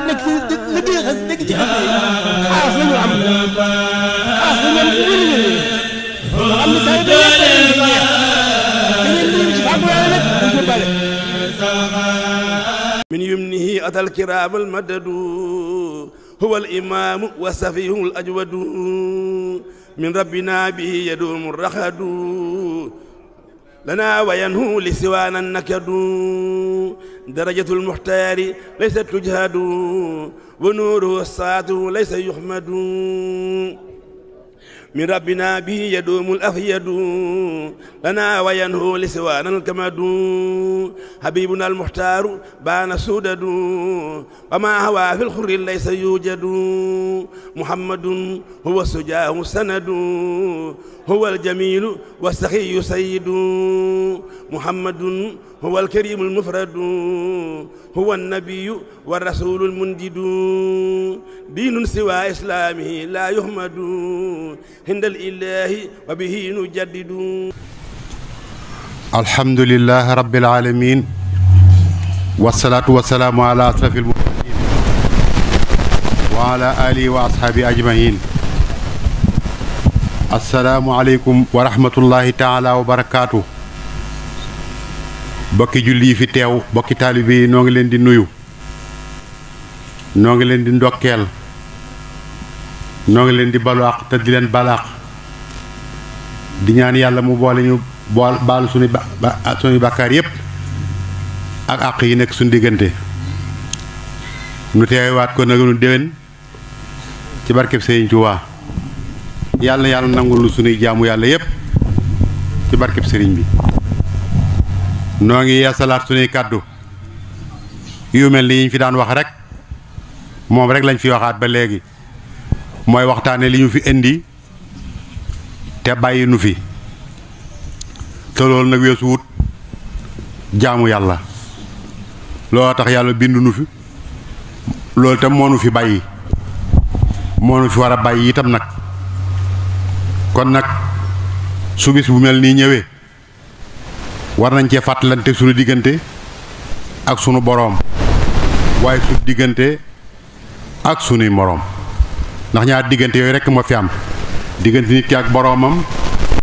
nekk ci liggéey xas nekk ci xas xaas la ñu am xaas la ñu am ci wér am na saa yu bëri da ngeen di ci fàggu yàlla nag dañ ko bale من يمنه أتى الكرام المدد هو الإمام والسفيه الأجود من ربنا به يدوم الرخد لنا وينهو لسوانا النكد درجة المختار ليست تجهد ونوره الساعة ليس يحمد من ربنا به يدوم الأفيد لنا وينهو لسوانا الكمد حبيبنا المختار بان سودد وما هوى في الخر ليس يوجد محمد هو السجاه السند هو الجميل والسخي سيد محمد هو الكريم المفرد هو النبي والرسول المنجد دين سوى إسلامه لا يحمد عند الإله وبه نجدد الحمد لله رب العالمين والصلاة والسلام على أشرف المرسلين وعلى آله وأصحابه أجمعين السلام عليكم ورحمة الله تعالى وبركاته bokki julli fi teew bokki taalibe yi noo ngi leen di nuyu noo ngi leen di ndokkeel noo ngi leen di balaax te di leen balaax di ñaan yàlla mu boole ñu baal suñu bàkkaar yépp ak àq yi nekk suñu diggante nu teewaat ko nag nu déwén ci barkeb Sëriñ Tuubaa yàlla nangul nu suñuy jaamu yàlla yépp ci barkeb sëriñ bi noo ngi yeesalaat suñuy kàddu yu mel ni yiñ fi daan wax rek moom rek lañ fi waxaat ba léegi mooy waxtaane li ñu fi indi te bàyyi nu fi te loolu nag weesu wut jaamu yàlla looloo tax yàlla bindu nu fi loolu tam moo nu fi bàyyi moo nu fi war a bàyyi itam nag kon nag su bis bu mel nii ñëwee war nañ cee fàttalante suñu diggante ak sunu boroom waaye suñu diggante ak sunuy moroom ndax ñaar diggante yooyu rekk moo fi am diggante nit ki ak boroomam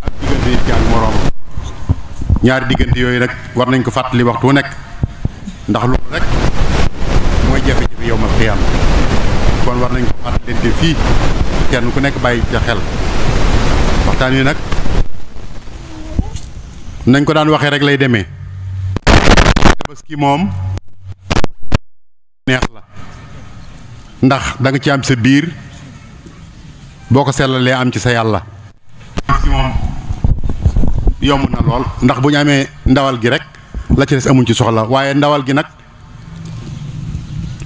ak diggante nit ki ak moroomam ñaari diggante yooyu rek war nañ ko fàttali waxtu wu nekk ndax loolu rek mooy jafe-jafe yow ma xiyaam kon war nañ ko fàttalante fii kenn ku nekk bàyyi ca xel waxtaan wi nag nañ ko daan waxee rek lay demee tabaski moom neex la ndax da nga ci am sa biir boo ko sellalee am ci sa yàlla tabaski moom yomb na lool ndax bu ñu amee ndawal gi rek la ci des amuñ ci soxla waaye ndawal gi nag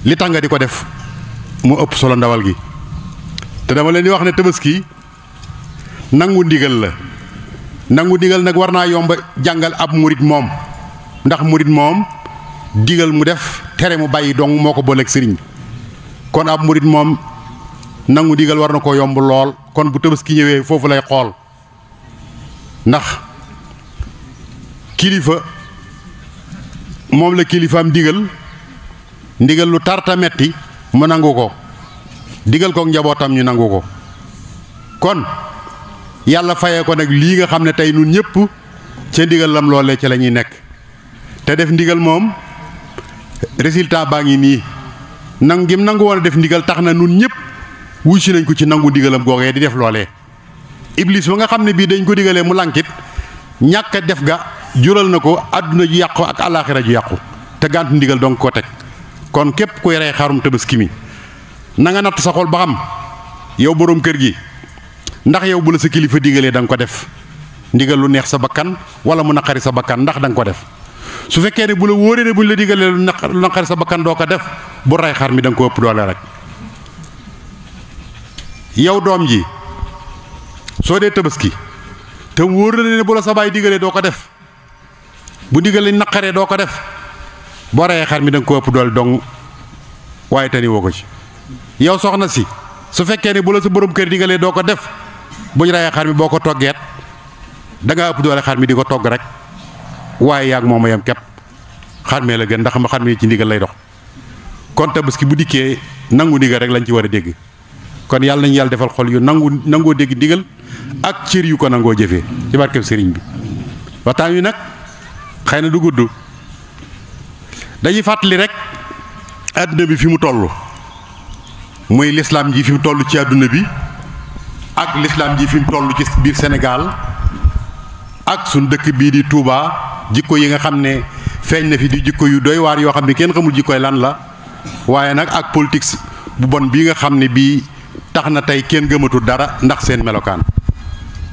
li tax nga di ko def mu ëpp solo ndawal gi te dama leen di wax ne tabaski nangu ndigal la nangu digal nag war naa yomb jàngal ab murit moom ndax murit moom digal mu def tere mu bàyyi dong moo ko booleeg sëriñ kon ab murit moom nangu digal war na ko yomb lool kon bu tabaski ñëwee foofu lay xool ndax kilifa moom la kilifaam digal ndigal lu tarta metti mu nangu ko digal kook njabootam ñu nangu ko kon yàlla fayee ko nag lii nga xam ne tey nun ñëpp ca ndigal lam loolee ci la ñuy nekk te def ndigal moom résultat baa ngi nii nangu woon a def ndigal tax na nun ñëpp wuy si nañ ko ci nangu ndigalam googee di def loolee iblis ba nga xam ne bii dañ ko digalee mu lankit ñàkk a def ga jural na ko àdduna ju yàqu ak alaaxira ju yàqu te gàntu ndigal donc ko teg kon képp kuy rey xarum tabaski mi na nga natt sa xol ba xam yow boroom kër gi ndax yow bu la sa kilifa digalee da nga ko def ndigal lu neex sa bakkan wala mu naqari sa bakkan ndax da nga ko def su fekkee ne bu la wóoree ne bu ñu la digalee lu naqari sa bakkan doo ko def bu rey xar mi da nga ko ëpp doole rek yow doom ji soo dee tabaski te wóor na ne bu la sa baay digalee doo ko def bu digalee naqaree doo ko def boo reyee xar mi da nga ko ëpp doole dong waaye tani woo ko ci yow soxna si su fekkee ne bu la sa borom kër digalee doo ko def bu ñu reyee xar mi boo ko toggeet da ngaa ëpp doole xar mi di ko togg rek waaye yaag moom a yem képp xar mee la gën ndax ma xar mi ci ndigal lay dox kon tabaski bu dikkee nangu ndigal rek lañ ci war a dégg kon yàlla nañu yàlla defal xol yu nangoo dégg ndigal ak cër yu ko nangoo jëfee ci barkeb sëriñ bi. waxtaan wi nag xëy na du gudd dañuy fàttali rek àdduna bi fi mu toll muy lislaam ji fi mu toll ci àdduna bi ak lislaam ji fi mu toll ci biir Sénégal ak suñ dëkk bii di Touba jikko yi nga xam ne feeñ na fi di jikko yu doy waar yoo xam ne kenn xamul jikkoy lan la waaye nag ak politique bu bon bii nga xam ne bii tax na tey kenn gëmatul dara ndax seen melokaan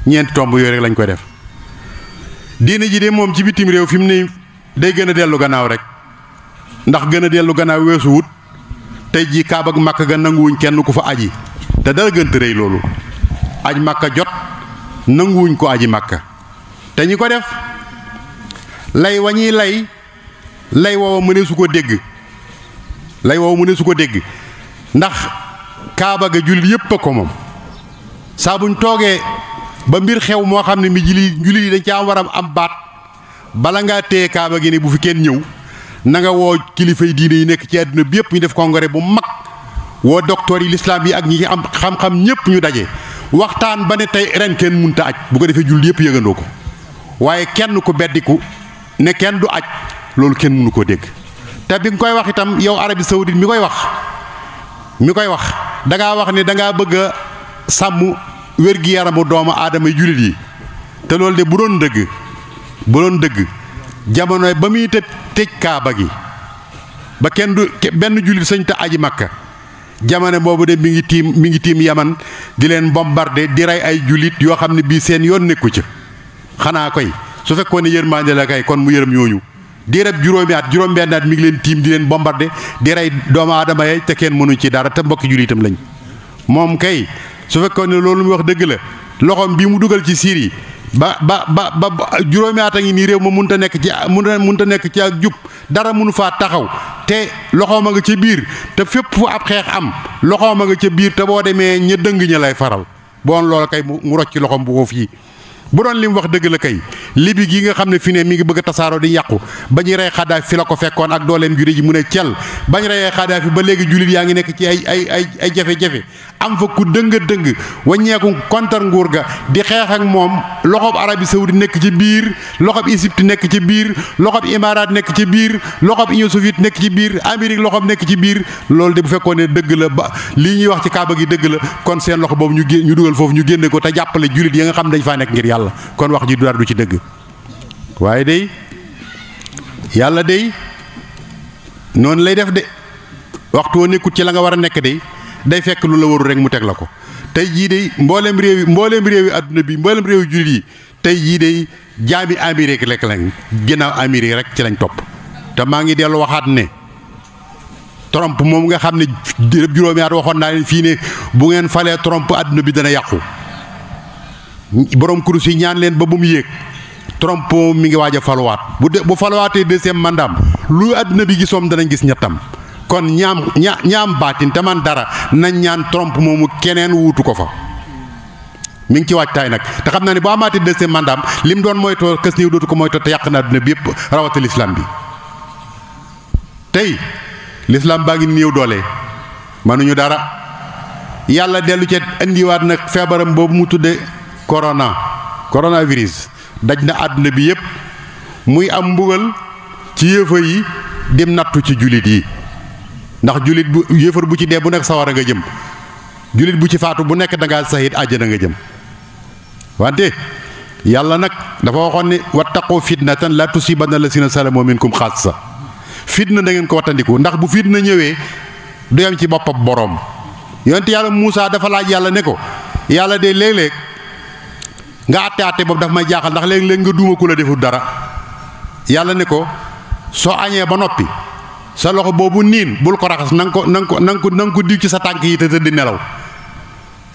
ñeenti tomb yooyu rek lañ koy def. diine ji de moom ci bitim réew fi mu ne day gën a dellu gannaaw rek ndax gën a dellu gannaaw weesu wut tey jii Kaaba ak Makka ga nanguwuñ kenn ku fa aji te dara gënt rëy loolu aj Makka jot nanguwuñ ko aji Makka te ñi ko def lay wañuy lay woowa mënee su ko dégg ndax Kaaba ga jullit yépp a ko moom saa buñ toogee ba mbir xew moo xam ne mi jullit yi dañ ca am war a am baat bala ngaa téye Kaaba gi ne bu fi kenn ñëw na nga woo kilifay diine yi nekk ci àdduna bi yëpp ñu def congrès bu mag woo docteur yi lislaam yi ak ñi am xam-xam ñëpp ñu daje waxtaan ba ne tey ren kenn munta aj bu ko defee jullit yëpp yëgandoo ko waaye kenn ku beddiku ne kenn du aj loolu kenn mënu koo dégg te bi nga koy wax itam yow Arabie Saoudite mi koy wax dangaa wax ne dangaa bëgg a sàmm wér-gi-yaramu doomu aadama yi jullit yi te loolu de bu doon dëgg jamono ba muy tëj Kaaba gi ba kenn du benn jullit sañ te aji Makka jamono boobu de mi ngi tiim Yaman di leen bombardé di rey ay jullit yoo xam ne bii seen yoon nekku ca xanaa koy su fekkoon ne yërmande la kay kon mu yërëm ñooñu di reb juróom-benn at mi ngi leen tiim di leen bombardé di rey doomu aadama yi te kenn mënuñ ci dara te mbokki jullitam lañ moom kay su fekkoon ne loolu mu wax dëgg la loxoom bii mu dugal ci Syrie ba juróomi at a ngi nii réew ma munta nekk ci ak jub dara mënu faa taxaw te loxoom a nga ca biir te fépp fu ab xeex am loxoom a nga ca biir te boo demee ña dëng ña lay faral boon loolu kay mu rocc loxoom bu ko fii bu doon li mu wax dëgg la kay libi gi nga xam ne fi ne mi ngi bëgg a tasaaroo di yàqu ba ñu rey Xadaafi fi la ko fekkoon ak dooleem jure ji mu ne cel bañ reyee Xadaafi ba léegi jullit yaa ngi nekk ci ay jafe-jafe am fa ku dëng waññeeku kontar nguur ga di xeex ak moom loxob Arabie Saoudite nekk ci biir loxob Égypte nekk ci biir loxob Imaaraat nekk ci biir loxob Union soviétique nekk ci biir Amérique loxob nekk ci biir loolu de bu fekkoon ne dëgg la ba lii ñuy wax ci Kaaba gi dëgg la kon seen loxo boobu ñu dugal foofu ñu génne ko te jàppale jullit yi nga xam dañ faa nekk ngir yàlla kon wax ji du dara du ci dëgg waaye day yàlla day noonu lay def de waxtu woo nekkut ci la nga war a nekk day fekk lu la waru rek mu teg la ko tey jii day mboolem réew yi adduna bi mboolem réew yi jullit yi tey jii day jaami Amérique rek lañ ginnaaw Amérique rek ci lañ topp te maa ngi dellu waxaat ne Trump moom nga xam ne juróomi at waxoon naa leen fii ne bu ngeen falee Trump adduna bi dana yàqu borom kurus yi ñaan leen ba bu mu yéeg Trump mi ngi waaj a faluwaat bu faluwaatee deuxième mandat lu adduna bi gisoom danañ gis ñettam kon ñaam baatin te man dara nañ ñaan Trump moomu keneen wuutu ko fa mi ngi ci waajtaay nag te xam naa ne bu amaatee deuxième mandat li mu doon moytoo kës niw dootu ko moytoo te yàq na adduna bi yëpp rawata l'islam bi tey l'islam baa ngi néew doole mënuñu dara yàlla dellu ca indiwaat nag feebaram boobu mu tudde coronavirus daj na àdduna bi yëpp muy am mbugal ci yéefar yi dim nattu ci jullit yi ndax jullit bu yéefar bu ci dee bu nekk sawara nga jëm jullit bu ci faatu bu nekk da ngaa saxit àjjana nga jëm wante yàlla nag dafa waxoon ne wattaqoo fitnatan la tusibanna lasina salamu minkum xaassa fitna da ngeen ko wattandiku ndax bu fitna ñëwee du yam ci boppam boroom yonent yàlla Muusaa dafa laaj yàlla ne ko yàlla de léeg-léeg nga àtte boobu dafa may jaaxal ndax léeg-léeg nga duuma ku la deful dara yàlla ne ko soo añee ba noppi sa loxo boobu niin bul ko raxas na nga ko diw ci sa tànk yi te tëdd nelaw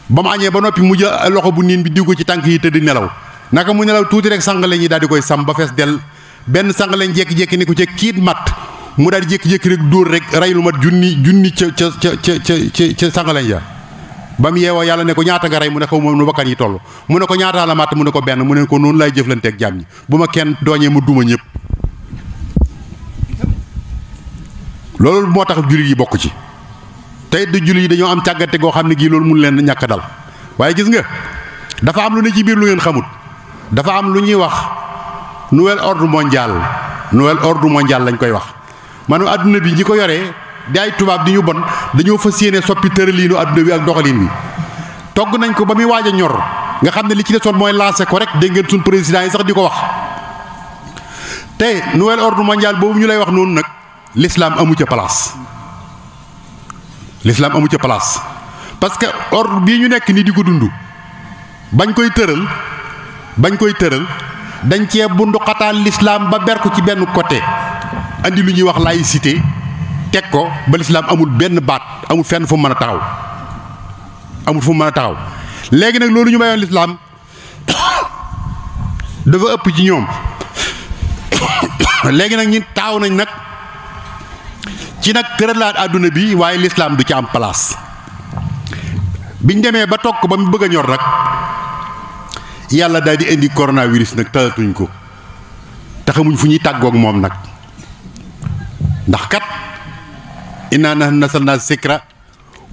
ba mu añee ba noppi mu jël loxo bu niin bi diw ko ci tànk yi tëdd nelaw naka mu nelaw tuuti rek sangaleñ yi daal di koy sam ba fees del benn sangaleñ jékki-jékki ni ko ca kiit mat mu daal di jékki-jékki rek dóor rek rey lu mat junni ca sangaleñ ya ba mu yeewoo yàlla ne ko ñaata nga rey mu ne xaw ma nu bakkan yi toll mu ne ko ñaataa la matt mu ne ko benn mu ne ko noonu lay jëflanteeg jaam ñi bu ma kenn dooñee ma duma ñëpp loolu moo tax jullit yi bokk ci tey du jullit yi dañoo am càggante goo xam ne gii loolu mun leen ñàkk dal waaye gis nga dafa am lu ne ci biir lu ngeen xamut dafa am lu ñuy wax nouvel ordre mondial lañ koy wax maanaam adduna bi ñi ko yoree di ay tubaab di ñu bon dañoo fas yéene soppi tëraliinu adduna bi ak doxalin wi togg nañ ko ba muy waaj a ñor nga xam ne li ci desoon mooy lancé ko rek dégg ngeen suñ président yi sax di ko wax te nouvel ordre mondial boobu ñu lay wax noonu nag l'islam amu ca place parce que ordre bii ñu nekk nii di ko dund bañ koy tëral dañ cee bundu xataal l'islam ba ber ko ci benn côté andi lu ñuy wax laïcité teg ko ba l'islam amul benn baat amul fenn fu mu mën a taxaw léegi nag loolu ñu mayoon l'islam dafa ëpp ci ñoom léegi nag ñi taaw nañ nag ci nag tëralaat àdduna bi waaye l'islam du ci am place biñ demee ba toog ko ba mu bëgg a ñor nag yàlla daal di indi coronavirus nag talatuñ ko te xamuñ fu ñuy tàggoog moom nag ndax kat inna nahnu nazzalna zikra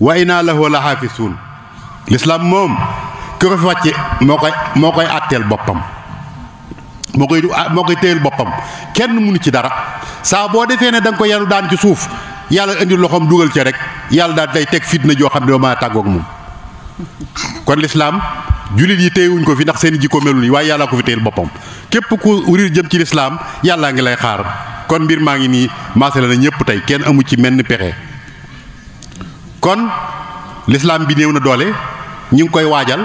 wa inna lahu la xaafisuun l'islam moom ki ko fi wàcce moo koy àtteel boppam moo koy téyel boppam kenn mënu ci dara saa boo defee ne da nga ko yanu daan ci suuf yàlla indi loxoom dugal ca rek yàlla daal day teg fitna joo xam ne doo mën a tàggoog moom kon l'islam jullit yi téyewuñ ko fi ndax seen jikko melul nii waaye yàlla ko fi téyel boppam képp ku riir jëm ci l'islam yàllaa ngi lay xaar kon mbir maa ngi nii maase la na ñëpp tey kenn amu ci menn pexe kon l'islam bi néew na doole ñu ngi koy waajal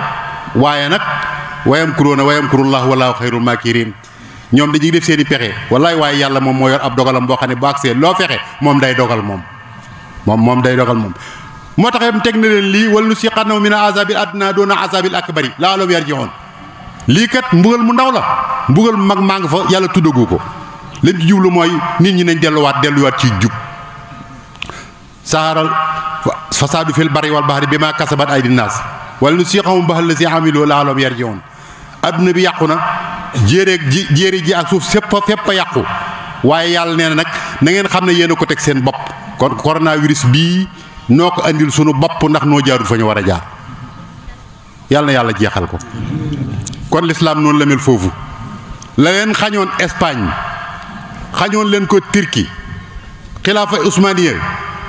waaye nag wayamkuruuna wayamkurullahu wallaahu xayrul maakirin ñoom dañuy def seen i pexe wallaay waaye yàlla moom moo yor ab dogalam boo xam ne bu agsee loo fexe moom day dogal moom day dogal moom moo tax teg na leen lii wala nusiqannahum mina azabil adna doona azabil akbari la'allahum yarji'un lii kat mbugal mu ndaw la mbugal mu mag maa nga fa yàlla tuddagu ko leen ci jublu mooy nit ñi nañ delluwaat ci jub saharal fasaadu fil barri wal bahri bima kasabat aydin naas wala nusiqahum ba'da allazi amilu la'allahum yarji'un adduna bi yàqu na jéeri ji ak suuf fépp a yàqu waaye yàlla nee na nag na ngeen xam ne yéen a ko teg seen bopp kon coronavirus bii noo ko andil sunu bopp ndax noo jaarul fa ñu war a jaar yàlla na yàlla jeexal ko kon l'islam noonu la mel foofu la leen xañoon Espagne xañoon leen ko Turquie xilaafa Usmaniya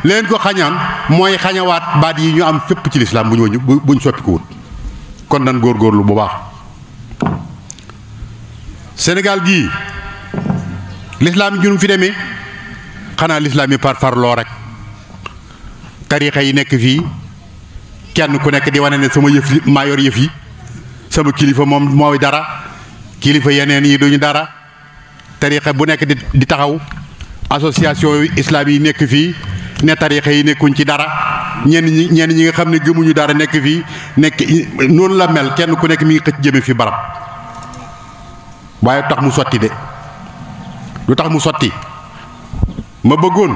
leen ko xañaan mooy xañawaat baat yi ñu am fépp ci l'islam buñ soppi ko wut kon nan góorgóorlu bu baax Sénégal gii l'islam yi junum fi demee xanaa l'islam yi par loo rek tarixa yi nekk fii kenn ku nekk di wane ne sama yëf yi maa yor yëf yi sama kilifa moom mooy dara kilifa yeneen yi duñu dara tarixa bu nekk di taxaw association islam yi nekk fii ne tarixa yi nekkuñ ci dara ñenn ñi nga xam ne gëmuñu dara nekk fii nekk noonu la mel kenn ku nekk mi ngi xëcc jëme fi barab waaye tax mu sotti de lu tax mu sotti ma bëggoon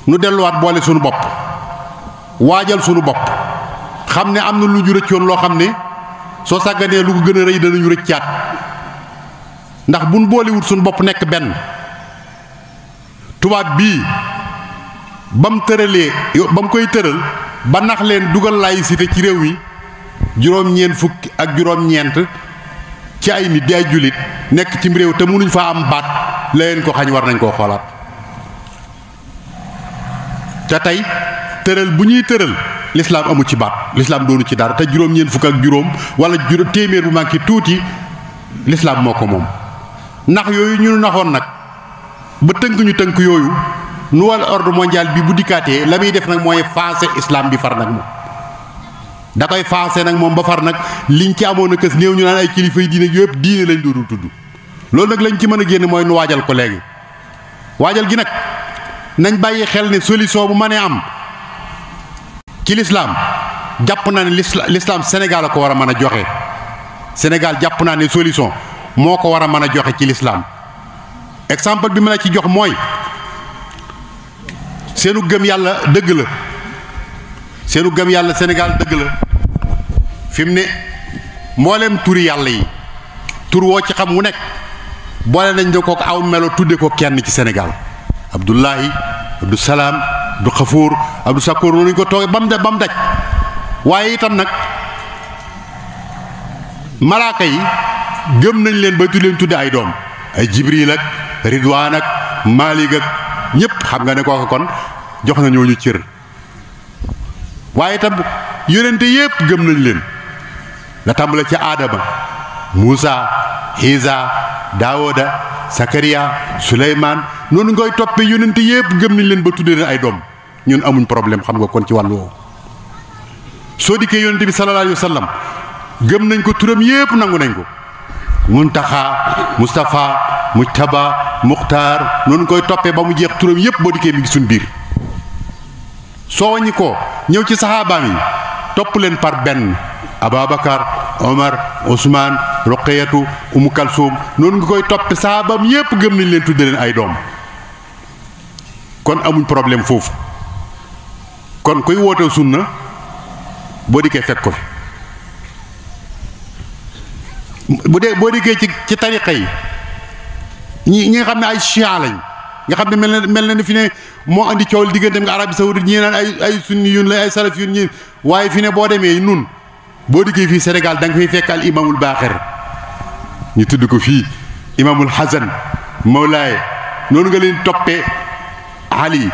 nu delluwaat boole sunu bopp waajal sunu bopp xam ne am na lu ñu rëccoon loo xam ne soo sàgganee lu ko gën a rëy danañu rëccaat ndax buñ boolewut sunu bopp nekk benn tubaab bii ba mu koy tëral ba nax leen dugal laïcité ci réew mi juróom-ñeent fukki ak juróom-ñeent ci ay nit di ay jullit nekk cim réew te mënuñ faa am baat la leen ko xañ war nañ koo xoolaat te tey tëral bu ñuy tëral l'islam amu ci baat l'islam doonu ci dara te juróom-ñeent fukk ak juróom wala téeméer bu manqué tuuti l'islam moo ko moom ndax yooyu ñu naxoon nag ba tënk yooyu nouvel ordre mondial bi bu dikkaatee la muy def nag mooy faase islam bi far nag moom da koy faase nag moom ba far nag liñ ci amoon a kës néew ñu naan ay kilifa yi diine yëpp diine lañ doon tudd loolu nag lañ ci mën a génn mooy nu waajal ko léegi waajal gi nag nañ bàyyi xel ne solution bu mënee am ci l'islam jàpp naa ne l'islam Sénégal a ko war a mën a joxe Sénégal jàpp naa ne solution moo ko war a mën a joxe ci l'islam exemple bi ma la ci jox mooy seenu gëm yàlla dëgg la seenu gëm yàlla Sénégal dëgg la fi mu ne mbooleem turi yàlla yi tur woo ci xam wu nekk boole nañ da ko aw melo tudde ko kenn ci Sénégal Abdullahi Abdou Salaam Abdou Xafuur Abdou Sakoor noonu ñu ko toogee ba mu daj waaye itam nag malaaka yi gëm nañ leen ba leen tudde ay doom ay Jibril ak Ridwaan ak Maalik ak ñëpp xam nga ne kooku kon jox na ñooñu cër waaye itam yonente yëpp gëm nañ leen la tàmbale ci Aadama Muusa Isa Daawuda Sakariya Suleymaan noonu ngay toppee yonente yëpp gëm nañ leen ba tudde leen ay doom ñun amuñ problème xam nga kon ci wàllu woowu soo dikkee yonente bi sallallahu alayhi wa sallam gëm nañ ko turam yëpp nangu nañ ko Muntaxa Mustafa Mujtaba Muxtaar noonu koy toppee ba mu jeex turam yëpp boo dikkee mi ngi suñ biir soo wàññi ko ñëw ci saxaabaam yi topp leen par benn Ababacar Omar Ousmane Roqeyatu Umu Kalsoum noonu nga koy toppe saxaabaam yëpp gëm nañ leen tudde leen ay doom kon amuñ problème foofu kon kuy wootew sunna boo dikkee fekk ko fi boo dikkee ci tariqa yi ñi nga xam ne ay chia lañ nga xam ne mel na ni fi ne moo andi coow li digganteem nga Arabie Saoudite ñi naan ay sunni yun la ay salaf yun ñi waaye fi ne boo demee nun boo dikkee fii Sénégal da nga fiy fekk al imaamul Baaxir ñu tudd ko fii imaamul Hasan Mawlaay noonu nga leen toppee Ali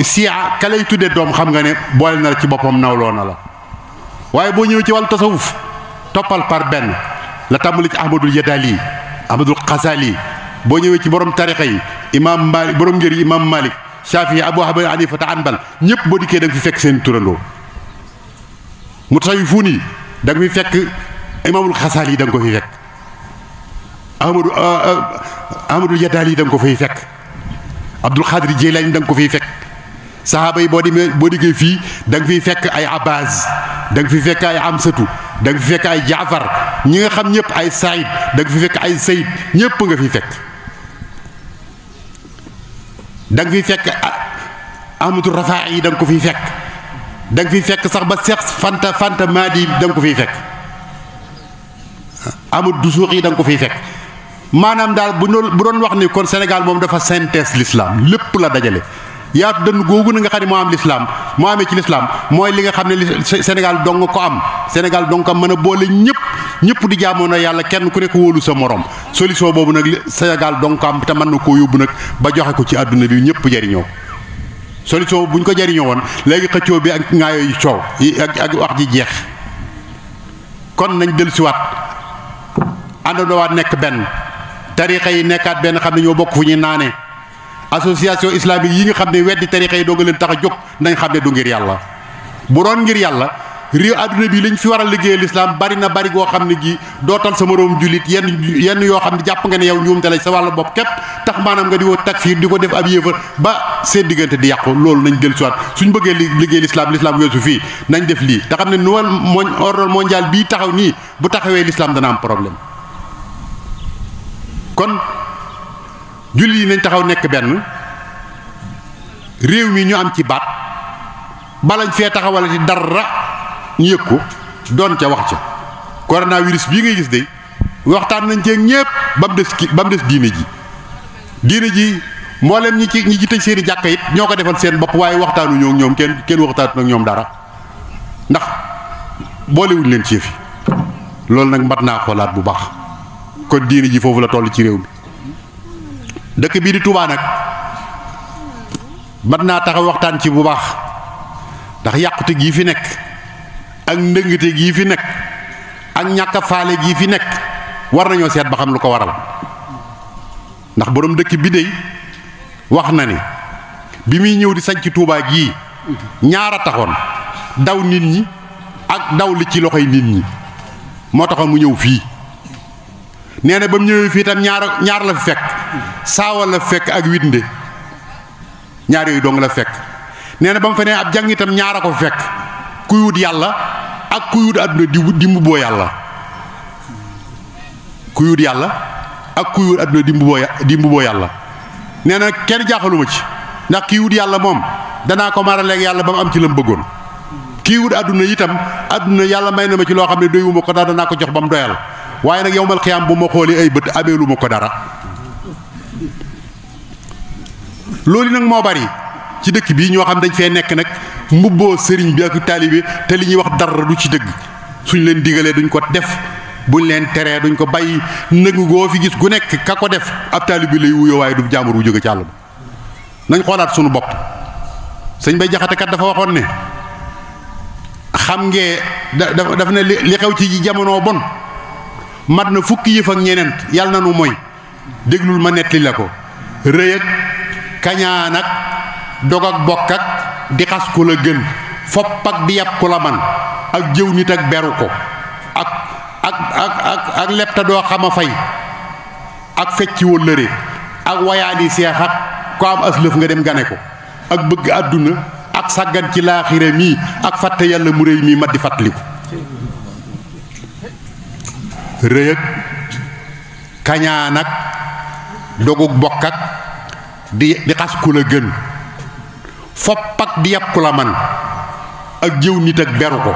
sia ka lay tuddee doom xam nga ne boole na la ci boppam nawloo na la waaye boo ñëwee ci wàllu tasawuf toppal par benn la tàmbali ci Ahmadul Yadali Ahmadul Xasali boo ñëwee ci borom tarixa yi imaam Malik borom ngër yi imaam Malik Shafii Abu Hanifa Hanbal ñëpp boo dikkee da nga fi fekk seen turandoo mutasawifuun yi da nga fi fekk imaamul Xasali da nga ko fi fekk Ahmadul Yadali da nga ko fiy fekk Abdul Xaadir Jeylaani da nga ko fiy fekk saxaaba yi boo dikkee fii da nga fiy fekk ay Abbas da nga fi fekk ay Amsatu da nga fi fekk ay Jaafar ñi nga xam ñëpp ay Saïd da nga fi fekk ay Saïd ñëpp nga fi fekk da nga fi fekk Ahmadou Rafaa yi da nga ko fiy fekk da nga fiy fekk sax ba Seex Fanta Maadi da nga ko fiy fekk Amadou Dusuux yi da nga ko fiy fekk maanaam daal bu doon wax ni kon Sénégal moom dafa synthèse l'islam lépp la dajale yaatu dënn googu na nga xam ne moo am l'islam moo amee ci l'islam mooy li nga xam ne Sénégal dong ko am Sénégal dong ko mën a boole ñëpp di jaamoon na yàlla kenn ku nekk wóolu sa morom solution boobu nag Sénégal dong ko am te mën na koo yóbbu nag ba joxe ko ci àdduna bi ñëpp jariñoo solution bu ñu ko jariñoo woon léegi xëccoo bi ak ŋaayoo yu coow ak wax ji jeex kon nañ dellusiwaat àndandoowaat nekk benn tarixa yi nekkaat benn xam ne ñoo bokk fu ñuy naane association islamique yi nga xam ne weddi tarixa yi doo nga leen tax a jóg nañ xam ne du ngir yàlla bu doon ngir yàlla réew àdduna bi liñ fi war a liggéeyal lislaam bari na bari goo xam ne gi dootal sa moroom jullit yenn yoo xam ne jàpp nga ne yow njuumte la sa wàllu bopp képp tax maanaam nga di ko takfiir di ko def ab yéefar ba seen diggante di yàqu loolu nañ del soit suñ bëggee liggéey lislaam weesu fii nañ def lii te xam ne nouvel ordre mondial bii taxaw nii bu taxawee lislaam dana am problème kon jullit yi nañ taxaw nekk benn réew mi ñu am ci baat balañ fee taxawal ci dara ñu yëg ko doon ca wax ca coronavirus bii ngay gis de waxtaan nañ ci ñépp ba mu des diine ji mboolem ñi ci tëj seeni jàkka it ñoo ko defal seen bopp waaye waxtaanu ñoo ñoom kenn waxtaanu ak ñoom dara ndax boolewuñ leen ci yëf yi loolu nag mat naa xoolaat bu baax kon diine ji foofu la toll ci réew mi dëkk bii di Touba nag mat naa taxaw waxtaan ci bu baax ndax yàqute gii fi nekk ak ndëngate gii fi nekk ak ñàkk a faale gii fi nekk war nañoo seet ba xam lu ko waral ndax borom dëkk bi dey wax na ne bi muy ñëw di sañ ci Touba gii ñaar a taxoon daw nit ñi ak daw li ci loxoy nit ñi moo taxoon mu ñëw fii nee na ba mu ñëwee fii tam ñaar la fi fekk saawa la fekk ak witnde ñaar yooyu dong la fekk nee na ba mu fa nee ab jàng itam ñaar a ko fekk kuy wut yàlla ak kuy wut àdduna di mbubboo yàlla kuy wut yàlla ak kuy wut àdduna di mbubboo yàlla nee na kenn jaaxaluma ci ndax kii wut yàlla moom danaa ko maraleeg yàlla ba mu am ci lam bëggoon kii wut àdduna itam àdduna yàlla may na ma ci loo xam ne doyuma ko dara danaa ko jox ba mu doyal waaye nag yowmal xiyaam bu ma xoolee ay bët ameelu ma ko dara loolu nag moo bari ci dëkk bii ñoo xam dañ fee nekk nag mbubboo sëriñ bi ak taalibe te li ñuy wax dara du ci dëgg suñ leen digalee duñ ko def buñ leen teree duñ ko bàyyi nëgu goo fi gis gu nekk ka ko def ab taalibe lay wuyoo waaye du jàmbur bu jóge ci àll ba nañ xoolaat sunu bopp. sëñ Bay Jaxate kat dafa waxoon ne xam ngee dafa ne li xew ci jamono bon mat na fukki yëf ak ñeneent yàlla na nu mooy déglul ma nettali la ko rëy ak kañaan ak dog ak bokk ak di xas ku la gën fopp ak di yàpp ku la man ak jëw nit ak beru ko ak lepta doo xama fay ak fecci wëllëre ak wayaani seex ak ko am aslëf nga dem gane ko ak bëgg àdduna ak sàggan ci laaxira mii ak fàtte yàlla mu réy mii mat di fàttaliku rëy ak kañaan ak dogug bokk ak di xas ku la gën fopp ak di yàpp ku la man ak jëw nit ak beru ko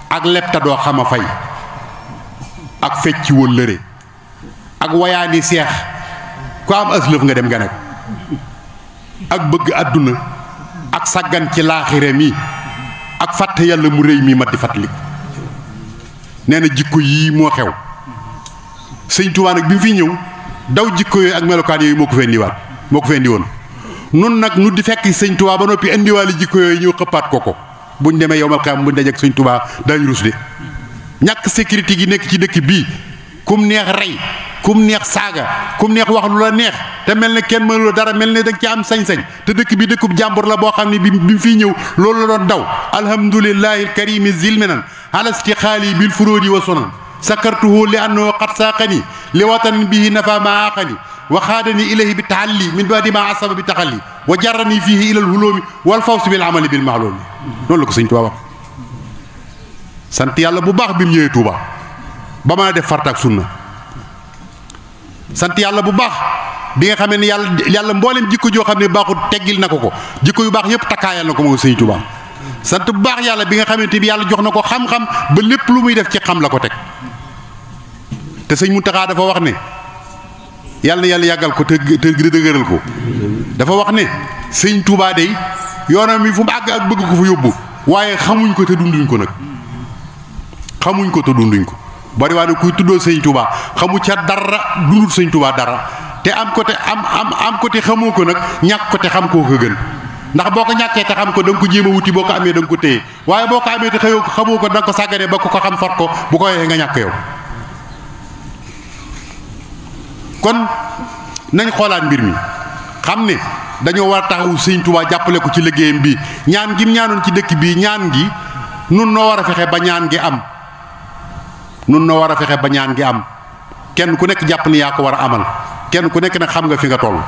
ak lepta doo xama fay ak fecci wëllëre ak wayaani seex ku am aslëf nga dem gane ko ak bëgg àdduna ak sàggan ci laaxira mi ak fàtte yàlla mu réy mi mat di fàttaliku nee na jikko yii moo xew sëñ Tuubaa nag bi mu fi ñëw daw jikko yooyu ak melokaan yooyu moo ko fee indiwaat moo ko fee indi woon nun nag nu di fekk sëñ Tuubaa ba noppi indiwaale jikko yooyu ñëw xëppaat ko buñ demee yowmal qiyaama buñ dajeek sëñ Tuubaa daañu rus de ñàkk sécurité gi nekk ci dëkk bii kum neex rey kum neex saaga kum neex wax lu la neex te mel ne kenn mënula dara mel ne danga ci am sañ-sañ te dëkk bi dëkkub jàmbur la boo xam ne bi mu fiy ñëw loolu la doon daw alhamdulillahi alkarimi zilmenan alasti xaali bil furóodi wa sunan sakartuhu li annahu qad saaqani li watanin bihi nafa ma aaqani wa xaadani ilayhi bi tahalli min baadi ma asaba bi taxalli wa jarrani fihi ila alhuloomi wal fawsi bil amali bil maaloomi noonu la ko sëñ Tuubaa wax sant yàlla bu baax bi mu ñëwee Tuubaa ba mën a def farta ak sunna sant yàlla bu baax bi nga xamee ne yàlla mboolem jikko joo xam ne baaxut teggil na ko jikko yu baax yëpp takkaayal na ko moom sëñ Tuubaa sant bu baax yàlla bi nga xamante bi yàlla jox na ko xam-xam ba lépp lu muy def ci xam la ko teg te sëñ Muntaxaa dafa wax ne yàlla na yàlla yàggal ko te dëgëral ko dafa wax ne sëñ Tuubaa day yoonam mi fu mu àgg ak bëgg ko fa yóbbu waaye xamuñ ko te dunduñ ko nag xamuñ ko te dunduñ ko bari waa ne kuy tuddoo sëñ Tuubaa xamu ca dara dundul sëñ Tuubaa dara te am ko te am ko te xamoo ko nag ñàkk ko te xam koo ko gën ndax boo ko ñàkkee te xam ko da nga ko jéem a wuti boo ko amee da nga ko téye waaye boo ko amee te xëyoo ko xamoo ko da nga ko sàgganee ba ko xam far ko bu ko waxee nga ñàkk yow kon nañ xoolaat mbir mi xam ne dañoo war a taxawu sëñ Tuubaa jàppale ko ci liggéeyam bi ñaan gi mu ñaanoon ci dëkk bii ñaan gi nun noo war a fexe ba ñaan gi am nun noo war a fexe ba ñaan gi am kenn ku nekk jàpp ni yaa ko war a amal kenn ku nekk nag xam nga fi nga toll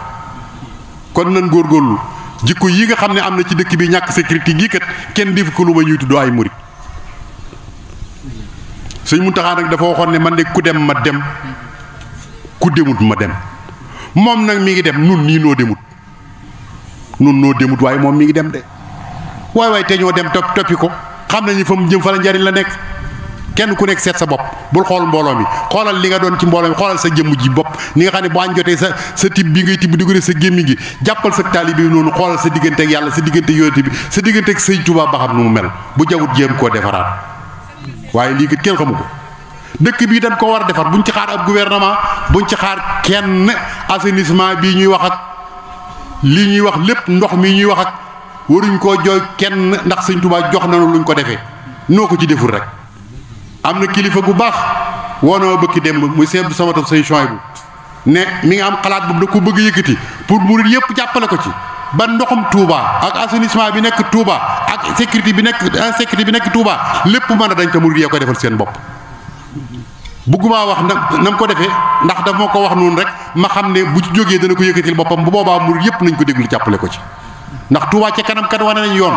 kon nan góorgóorlu jikko yi nga xam ne am na ci dëkk bi ñàkk sécurité gii kat kenn def ko lu ba ñuy tuddoo ay murit sëñ Muntaxaa nag dafa waxoon ne man de ku dem ma dem ku demut ma dem moom nag mi ngi dem nun nii noo demut waaye moom mi ngi dem de waay te ñoo dem toppi ko xam nañu fa mu jëm fa la njariñ la nekk kenn ku nekk seet sa bopp bul xool mbooloo mi xoolal li nga doon ci mbooloo mi xoolal sa jëmm ji bopp ni nga xam ne bu añ jotee sa tibb bi ngay tibb di ko def sa gémmi gi jàppal sa taalibe bi noonu xoolal sa diggante ak yàlla sa diggante ak yonent bi sa diggante ak sëñ Tuubaa ba xam nu mu mel bu jawut jéem koo defaraat waaye lii kat kenn xamu ko dëkk bii dañ ko war a defar buñ ci xaar ab gouvernement buñ ci xaar kenn assainissement bii ñuy wax ak lii ñuy wax lépp ndox mi ñuy wax ak waruñ koo jooy kenn ndax sëñ Tuubaa jox nañu luñ ko defee noo ko ci deful rek am na kilifa gu baax woonoo bëkki démb muy seetlu sama toog sëñ Chouaïbou ne mi ngi am xalaat boobu da ko bëgg yëkkati pour murid yëpp jàppale ko ci ba ndoxum Touba ak assainissement bi nekk Touba ak sécurité bi nekk Touba lépp mën a dañ te murid yee ko defal seen bopp. bëgguma wax na mu ko defee ndax daf ma ko wax noonu rek ma xam ne bu ci jógee dana ko yëkkatil boppam bu boobaa murid yëpp nañ ko déglu jàppale ko ci ndax Touba ca kanam kat wane nañ yoon.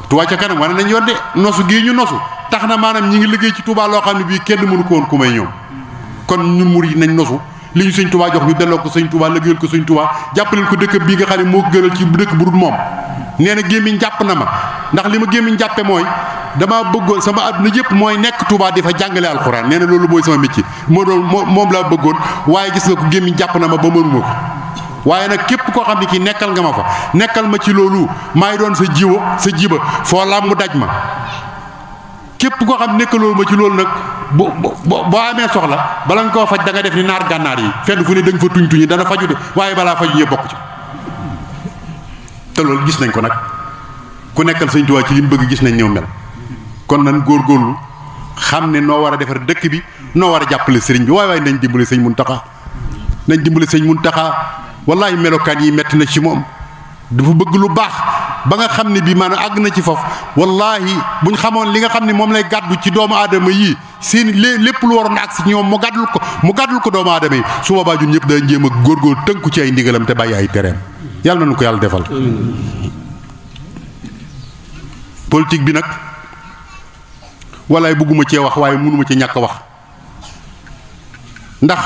Touba ca kanam wane nañ yoon de nosu gii ñu nosu tax na maanaam ñi ngi liggéey ci Touba loo xam ne bii kenn mënu ko woon ku may ñoom kon ñun murid nañ nosu li ñu sëñ Touba jox ñu delloo ko sëñ Touba liggéeyal ko sëñ Touba jàppaleel ko dëkk bii nga xam ne moo ko gënal ci dëkk bu dul moom nee na gémmiñ jàpp na ma ndax li ma gémmiñ jàppe mooy dama bëggoon sama àdduna yëpp mooy nekk Touba di fa jàngale alxuraan nee na loolu mooy sama métier moom laa bëggoon waaye gis nga ko gémmiñ jàpp na ma ba mënuma ko waaye nag képp koo xam ne kii nekkal nga ma fa nekkal ma ci loolu maay doon sa jiba foo làmb daj ma képp koo xam nekkaloo ma ci loolu nag boo amee soxla bala nga koo faj da nga def ni naar gànnaar yi fenn fu ne da nga fa tuñ dana faju de waaye balaa faju yee bokk ci te loolu gis nañ ko nag ku nekkal Sëñ Tuubaa ci li mu bëgg gis nañ ñëw mel kon nan góorgóorlu xam ne noo war a defar dëkk bi noo war a jàppale sëriñ bi waaye nañ dimbale sëñ Muntaxa wallaahi melokaan yi metti na ci moom dafa bëgg lu baax ba nga xam ne bii maanaam àgg na ci foofu wallaahi buñ xamoon li nga xam ne moom lay gàddu ci doomu aadama yii seen lépp lu waroon a agsi ci ñoom mu gàddul ko doomu aadama yi su boobaa ñun ñëpp da jéem a góorgóor tënku ci ay ndigalam te bàyyi ay tereem yàlla na nu ko yàlla defal. politique bi nag walaay bëgguma cee wax waaye mënuma ci ñàkk wax ndax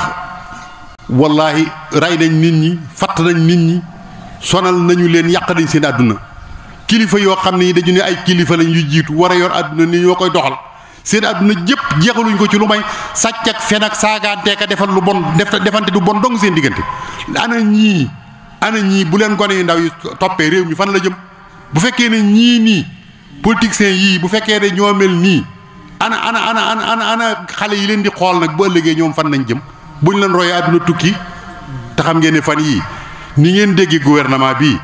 wallaahi rey nañ nit ñi fatt nañ nit ñi sonal nañu leen yàq nañ seen àdduna kilifa yoo xam ne dañu ne ay kilifa lañ yu jiitu war a yor àdduna ni ñoo koy doxal seen àdduna jëpp jeexaluñ ko ci lu may sàcc ak fen ak saagaanteeka defal lu bon defante du bon dong seen diggante ana ñii bu leen gone yu ndaw yi toppee réew mi fan la jëm bu fekkee ne ñii nii politiciens yii bu fekkee ne ñoo mel nii ana xale yi leen di xool nag bu ëllëgee ñoom fan nañ jëm buñ leen royee àdduna tukki te xam ngeen ne fan yii ni ngeen déggee gouvernement bii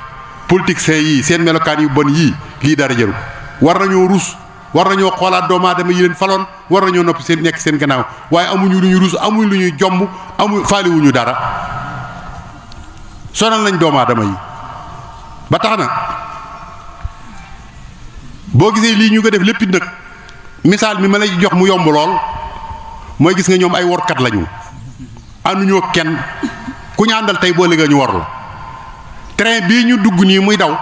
politiciens yii seen melokaan yu bon yii lii dara jëru war nañoo rus war nañoo xoolaat doomu aadama yi leen faloon war nañoo noppi seen nekk seen gannaaw waaye amuñu lu ñu rus amuñu lu ñuy jomb faaliwuñu dara sonal nañ doomu aadama yi ba tax na boo gisee lii ñu ko def lépp nag misaal mi ma lay jox mu yomb lool mooy gis nga ñoom ay workat lañu ànduñoo kenn ku ñu àndal tey boo léegi ñu war la train bii ñu dugg nii muy daw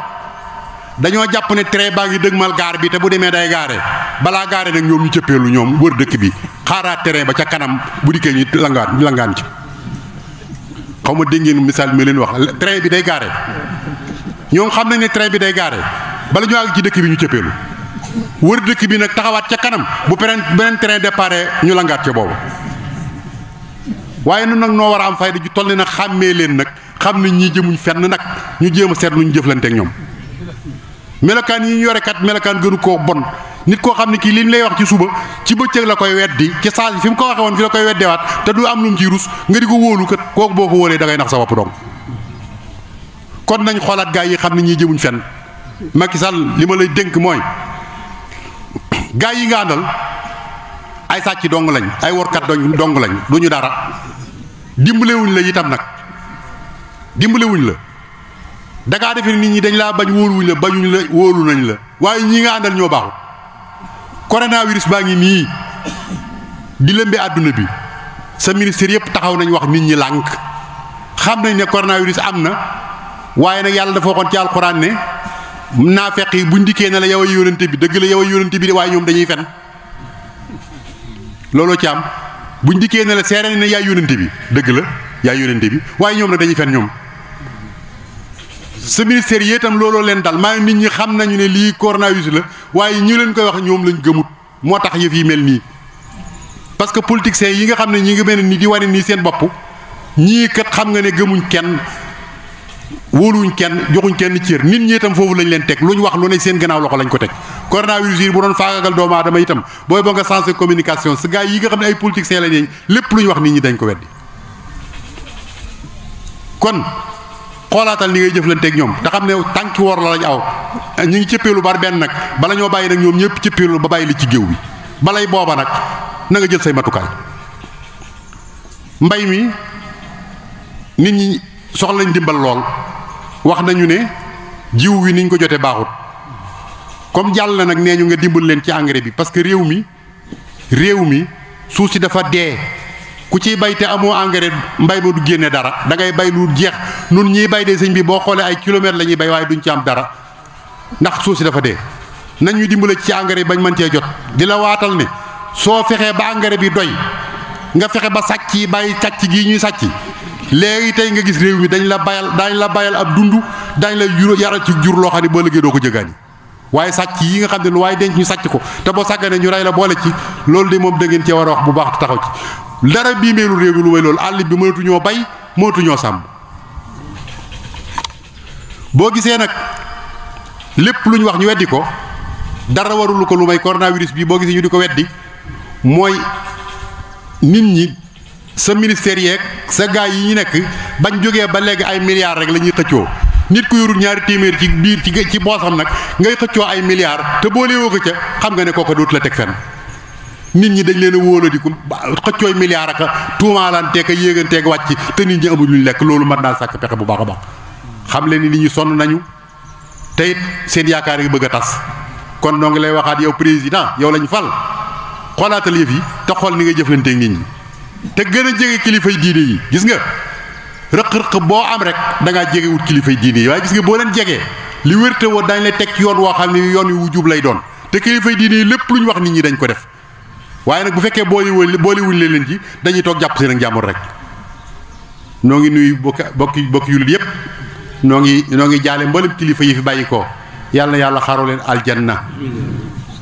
dañoo jàpp ne train baa ngi dëgmal gaar bi te bu demee day gaare balaa gaare nag ñoom ñu cëppeelu ñoom wër dëkk bi xaaraat train ba ca kanam bu dikkee ñu langaan ci xaw ma dégg ngeen misaal mi leen wax train bi day gaare ñoom xam nañ ne train bi day gaare bala ñu àgg ci dëkk bi ñu cëppeelu wër dëkk bi nag taxawaat ca kanam bu beneen train départ ñu langaat ca boobu waaye nun nag noo war a am fayda ju toll ne nag xàmmee leen nag xam ne ñii jëmuñ fenn nag ñu jéem a seet lu ñu jëflante ak ñoom melokaan yi ñu yore kat melokaan gënu koo bon nit koo xam ne kii li mu lay wax ci suba ci bëccëg la koy weddi ci saa fi mu ko waxee woon fi la koy weddewaat te du am lu mu ciy rus nga di ko wóolu kat kooku boo ko wóolee da ngay nax sa bopp dong kon nañ xoolaat gaa yi xam ne ñii jëmuñ fenn Macky Sall li ma lay dénk mooy gaa yi nga àndal ay sàcc dong lañ ay workat dong lañ du ñu dara dimbalewuñ la itam nag dimbalewuñ la dangaa defe nit ñi dañ laa bañ wóoluwuñ la bañuñ la wóolu nañ la waaye ñii nga àndal ñoo baaxul coronavirus baa ngi nii di lëmbe àdduna bi sa ministère yëpp taxaw nañ wax nit ñi lànk xam nañ ne coronavirus am na waaye nag yàlla dafa waxoon ci alxuraan ne naafeq yi buñ dikkee ne la yow a yónante bi dëgg la yow a yónante bi de waaye ñoom dañuy fen looloo ci am buñ dikkee ne la seere ne yaay yónante bi dëgg la yaay yónante bi waaye ñoom nag dañuy fen ñoom sa ministère yi itam looloo leen dal maa nit ñi xam nañu ne lii coronavirus la waaye ñu leen koy wax ñoom lañ gëmut moo tax yëf yi mel nii parce que politiciens yi nga xam ne ñi ngi mel ni di wane nii seen bopp ñii kat xam nga ne gëmuñ kenn wóoluwuñ kenn joxuñ kenn cër nit ñi itam foofu lañ leen teg lu ñu wax lu ne seen gannaaw loxo lañ ko teg coronavirus yi bu doon faagagal doomu aadama itam booy ba nga sensé communication sa gars yi nga xam ne ay politiciens lañ lépp lu ñu wax nit ñi dañ ko weddi kon xoolaatal ni ngay jëflanteeg ñoom te xam ne tànki woor la lañ aw ñu ngi cëppeelu bar benn nag bala ñoo bàyyi nag ñoom ñëpp cëppeelu ba bàyyi li ci géew bi balay booba nag na nga jël say matukaay mbay mi nit ñi soxla nañ dimbal lool wax nañu ne jiw wi niñ ko jotee baaxut comme jàll na nag nee ñu nga dimbal leen ci engrais bi parce que réew mi suuf si dafa dee ku ciy bay te amoo engrais mbay ma du génne dara da ngay bay lu jeex nun ñiy bay de sëñ bi boo xoolee ay kilomètres la ñuy bay waaye duñ ci am dara ndax suuf si dafa dee nañ ñu dimbale ci engrais bañ mën cee jot di la waatal ne soo fexee ba engrais bi doy nga fexe ba sàcc yi bàyyi sàcc gii ñuy sàcc léegi tey nga gis réew mi daañ la bayal ab dund daañ la yaral ci jur loo xam ne boo liggéey doo ko jëgaani waaye sàcc yi nga xam ne lu waaye denc ñu sàcc ko te boo sàgganee ñu rey la boole ci loolu de moom da ngeen cee war a wax bu baax taxaw ci dara bii meelu réew mi lu may loolu àll bi mënatuñoo bay mënatuñoo sàmm boo gisee nag lépp lu ñu wax ñu weddi ko dara warulu ko lu may coronavirus bi boo gisee ñu di ko weddi mooy nit ñi sa ministère yeeg sa gaay yi ñu nekk bañ jógee ba léegi ay milliards rek la ñuy xëccoo nit ku yorul ñaari téeméer ci biir ci boosam nag ngay xëccoo ay milliards te boo leewoo ko ca xam nga ne kooku dootu la teg fenn nit ñi dañ leen a wóoladiku xëccooy milliards ak tuumaalanteeg a yéeganteeg wàcc te nit ñi amul luñ lekk loolu mën naa sàkk pexe bu baax a baax xam leen ni nit ñi sonn nañu te it seen yaakaar yi bëgg a tas kon noo ngi lay waxaat yow président yow lañ fal xoolaatal yëf yi te xool ni nga jëflanteeg nit ñi te gën a jege kilifay diine yi gis nga rëq-rëq boo am rek da ngaa jegewut kilifay diine yi waaye gis nga boo leen jegee li wérte woo dañ lay teg ci yoon woo xam ne yoon wi wu jub lay doon te kilifay diine yi lépp lu ñu wax nit ñi dañ ko def waaye nag bu fekkee boolewuñ leen ci dañuy toog jàpp seen ak njàmbur rek noo ngi nuyu bokki yulit yépp noo ngi jaale mboolem kilifa yi fi bàyyi ko yàlla na yàlla xaaroo leen aljanna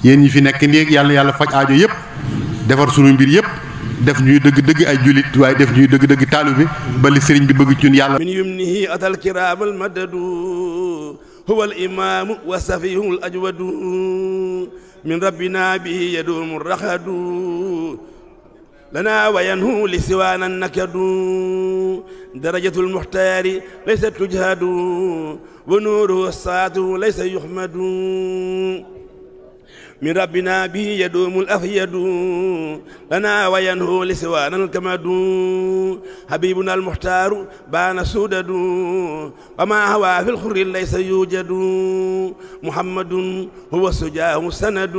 yéen ñi fi nekk nii yàlla na yàlla faj aajo yépp defar sunu mbir yépp def ñuy dëgg-dëgg ay julit waaye def ñuy dëgg-dëgg taalibe ba li sëriñ bi bëgg ci ñun yàlla min yumnihi atal kiraamal madadu huwa al imaamu wa safihul ajwadu min rabbina bihi yaduumu raxadu lana wa yanhu li siwaana nakadu darajatul muxtaari laysa tujhadu wa nuuruhu saatu laysa yuxmadu من ربنا به يدوم الأفيد لنا وينهو لسوانا الكمد حبيبنا المختار بان سودد وما هوى في الخر ليس يوجد محمد هو السجاه السند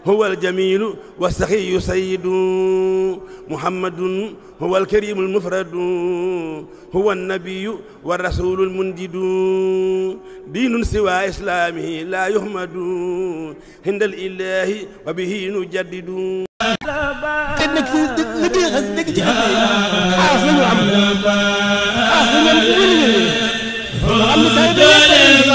هو الجميل والسخي سيد محمد هو الكريم المفرد هو النبي والرسول المنجد دين سوى إسلامه لا يحمد عند الإله وبه نجدد كأنك لقيت خلاص لم يعمل خلاص لم يعمل